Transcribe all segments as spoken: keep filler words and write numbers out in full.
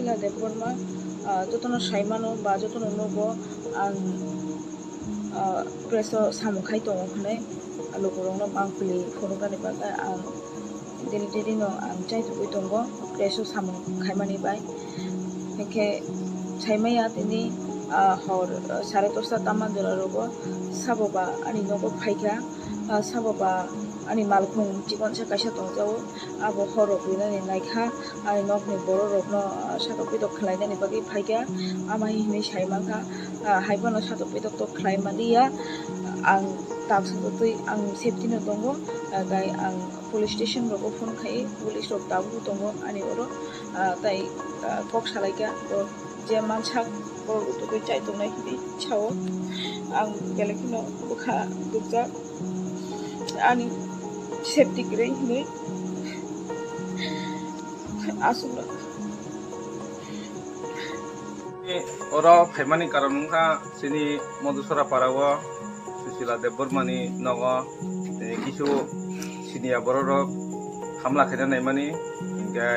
Debbarma, ah, jotono saimano ba jotono nogo ang, ah, press o samung khai tongo hwnwi lukurokno mangpili phunuknani bagwi ang daily daily no ang chaitugwi tongo press o samung khaimani bai. Hinkhe saimaya tini, ah, hor, ah, sare dosta tamma jora rogo sabo ba ani nogo phaikha, ah, sabo ba ani malkhung chikonsa kaisa tongjago. Abo horrok rinani naikha, ani nokni bororokno, ah, satok pitok khlainani bagwi phaikha. Ama hai hwnwi sai mankha, ah, hai phano satok pitok tok khlai manliya. Ang taksa totwi ang safety no tongo, ah, tei ang police station rogo phone khai, police rok tabuk tongo ani oro, ah, tei, ah, kok salaikha, bo je mansak borok rok totwi chai tongnai hwnwi sao. Ang belai kheno bwkha dukjak. Ani safety kwrwi hwnwi aswkno. Oro phaimani karon wngkha chini Madhusora para o Susila Debbarma ni nogo, eh, kisu siniya borok rok hamla khaina naimani, hinkhe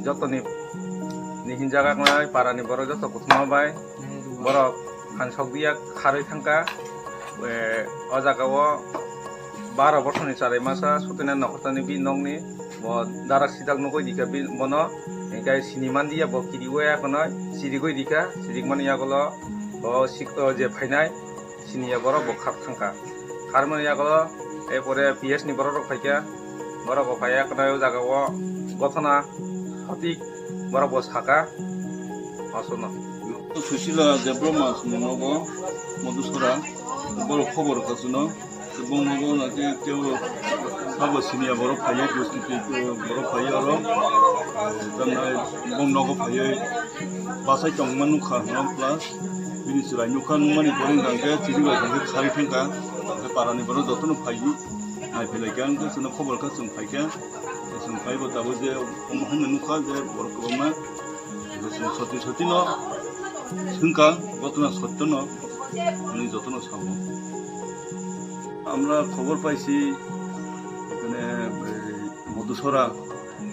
jotoni ni hinjak nai para ni borok joto kuthuma bai borok phan sok diya kharwi thangkha. Eh, o jaga o baro bothorni charai masa Sotina Nokhortani bi nokni bo darak sidak nugwi dikha bi bono, hinkhe sini manliya bo kiriwi ya kono sirigwi dikha, sirikmani yagulo o sik-, o je phainai siniya borok bo khap thangkha. Kharmani yagulo e pore P S ni borok rok phaikha, borok bo phaiya kono o jaga o gothona hotik borok bo saka. Aswkno. Susila Debbarma sumung nogo Madhusora, borok khobor kachuno, bong nogo nake teo sabo siniya borok phaiyo, dusti borok phaiyo oro, tamna bong nogo phaiyo, basai tongma nukha hwnwi plus bini chwrai nukha nukmani borok hwnkhe chiri bai hwnkhe kharwi thangkha, parani borok jotono phaiwi naiphilaikha, hwnkhe chwngno khobor kha chwng phaikha, chwng phaibo tabuk je omo haino nukha je borok kwbangma. Soti soti no swngkha, gotona sotto no hwnwi jotono sao. আমরা খবর পাইছি এখানে এই মধুসরা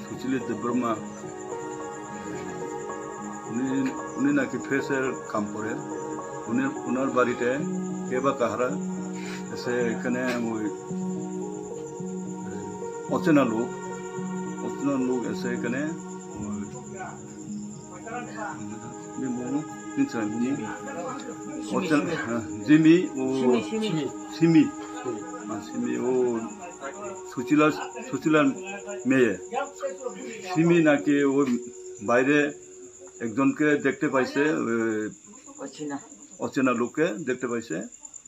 সুচিলি দেববর্মা, উনি, উনি নাকি প্রেসের কাম করেন। উনি, ওনার বাড়িতে কে বা কাহারা এসে এখানে ওই অচেনা লোক, অচেনা লোক এসে এখানে ওই Bini bumu, bini chwrai bumu. Simi, Ocha-, Simi. Ha, Jimmy, o Simi, Simi. Simi. Simi. Ha, Simi, o Suchila, Suchila meye. Simi naki o বাইরে একজনকে দেখতে পাইছে, এ, অচেনা। অচেনা লোককে দেখতে পাইছে।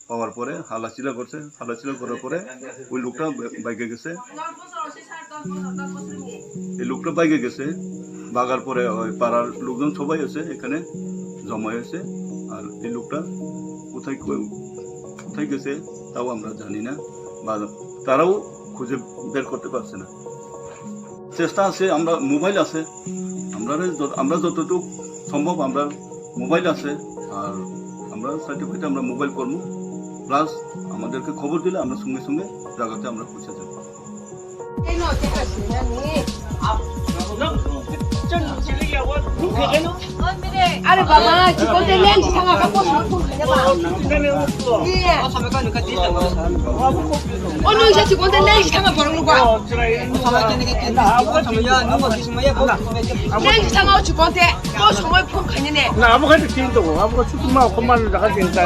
পাওয়ার পরে হাল্লাচিল্লা করছে, হাল্লাচিল্লা করার পরে ওই লোকটা বা-, বাইকে গেছে। এই লোকটা বাইকে গেছে, বাগার পরে ওই পাড়ার লোকজন সবাই আছে এখানে জমা হয়েছে। আর এই লোকটা কোথায় কই-, কোথায় গেছে তাও আমরা জানি না, বা তারাও খুঁজে বের করতে পারছে না। চেষ্টা আছে, আমরা মোবাইল আছে, আমরা যত-, আমরা যতটুকু সম্ভব আমরা মোবাইল আছে, আর আমরা সার্টিফিকেট আমরা মোবাইল করবো, প্লাস আমাদেরকে খবর দিলে আমরা সঙ্গে সঙ্গে জায়গাতে আমরা পৌঁছে যাবো। Are baba, chikon te leng si thanga ka post ma phone khaina ba. Iye. O nung sa chikon te leng si thanga borok nukha. Leng si thanga o chikon te. Post ma phone khaina ne. Na, abo khai tin to, abo khai chukma ko man da ka tin ta.